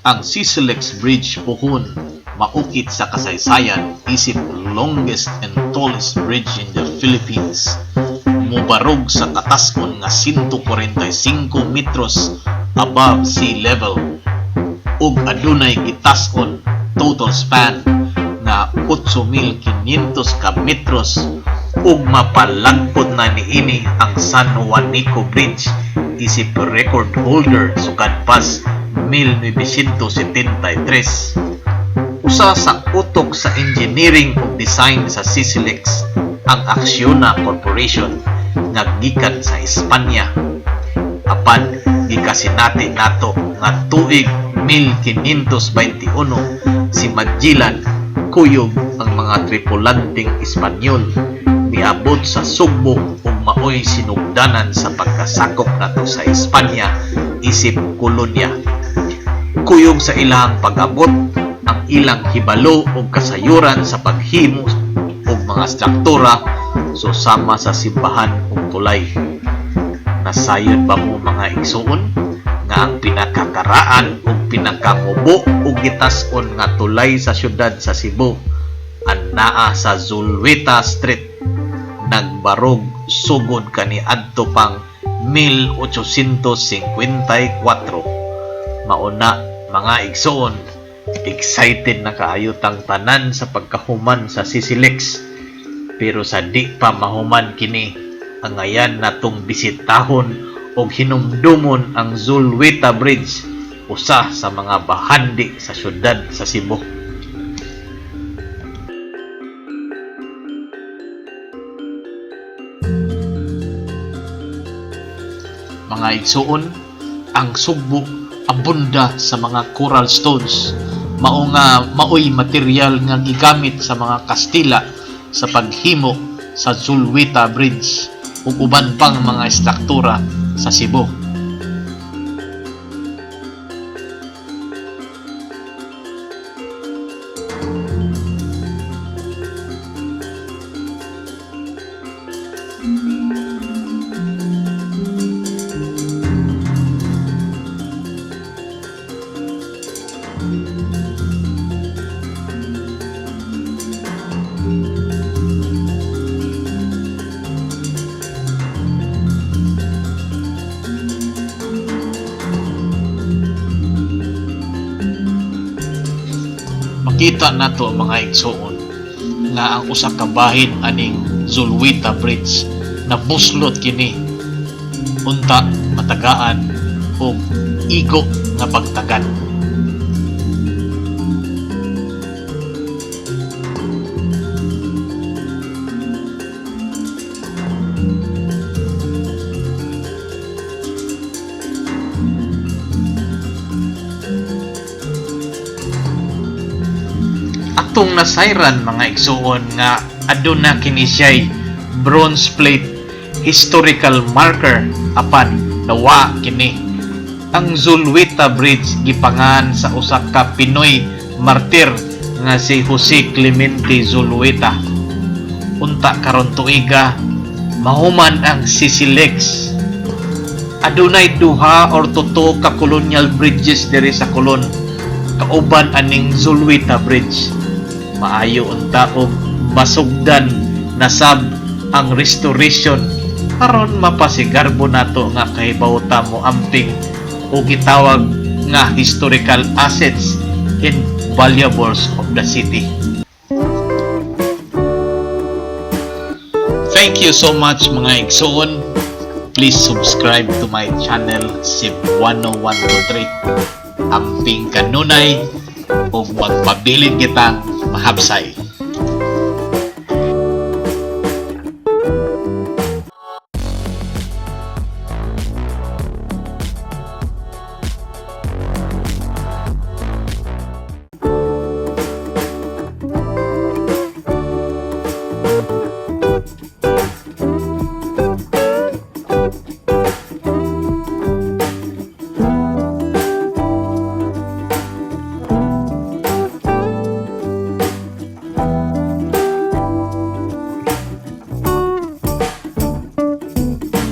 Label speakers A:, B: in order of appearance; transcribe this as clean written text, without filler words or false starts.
A: Ang CCLEX Bridge pohon maukit sa kasaysayan isip longest and tallest bridge in the Philippines. Mubarog sa kataskon nga 145 metros above sea level ug adunay gitas-on total span nga 8,500 ka metros ug mapalagpot na niini ang San Juanico Bridge isip record holder sukad pas 1973. Usa sa utok sa engineering ug design sa CCLEX ang Acciona Corporation nga gikan sa Espanya. Apan gikasinati nato nga tuig 1521, si Magellan kuyog ang mga tripulanteng Espanyol miabot sa Sugbo ug maoy sinugdanan sa pagkasakop nato sa Espanya isip kolonya. Kuyog sa ilahang pag-abot, ang ilang hibalo ug kasayuran sa paghimo og mga struktura susama sa simbahan ug tulay. Nasayod ba mo, mga igsuon, nga ang pinakakaraan ug pinakamubo ug gitas-on nga tulay sa syudad sa Cebu anaa sa Zulueta Street, nagbarog sugod kaniadto pang 1854? Mauna, mga igsuon, excited na kaayo tang tanan sa pagkahuman sa CCLEX. Pero sa di pa mahuman kini, angayan natong bisitahon og hinumdumon ang Zulueta Bridge, usa sa mga bahandi sa syudad sa Cebu. Mga igsuon, ang Sugbo abunda sa mga coral stones, mao nga maoy material nga gigamit sa mga Kastila sa paghimo sa Zulueta Bridge ug uban pang mga istruktura sa Cebu. Makita nato, mga igsuon, nga ang usa ka bahin aning Zulueta Bridge nabuslot kini, unta matagaan og igo nga pagtagad. Atong nasayran, mga igsuon, nga aduna kini siya'y bronze plate historical marker, apan nawa kini. Ang Zulueta Bridge gipangan sa usa ka Pinoy martir nga si Jose Clemente Zulueta. Unta karon tuiga mahuman ang CCLEX. Adunay duha or tuto ka colonial bridges diri sa Colon kauban aning Zulueta Bridge. Maayo unta og masugdan na sab ang restoration aron mapasigarbo nato nga kahibaw ta mo amping o gitawag nga historical assets and valuables of the city. Thank you so much, mga igsoon. Please subscribe to my channel, Cebuano 123. Amping kanunay ug magpabilin kitang mahabsay.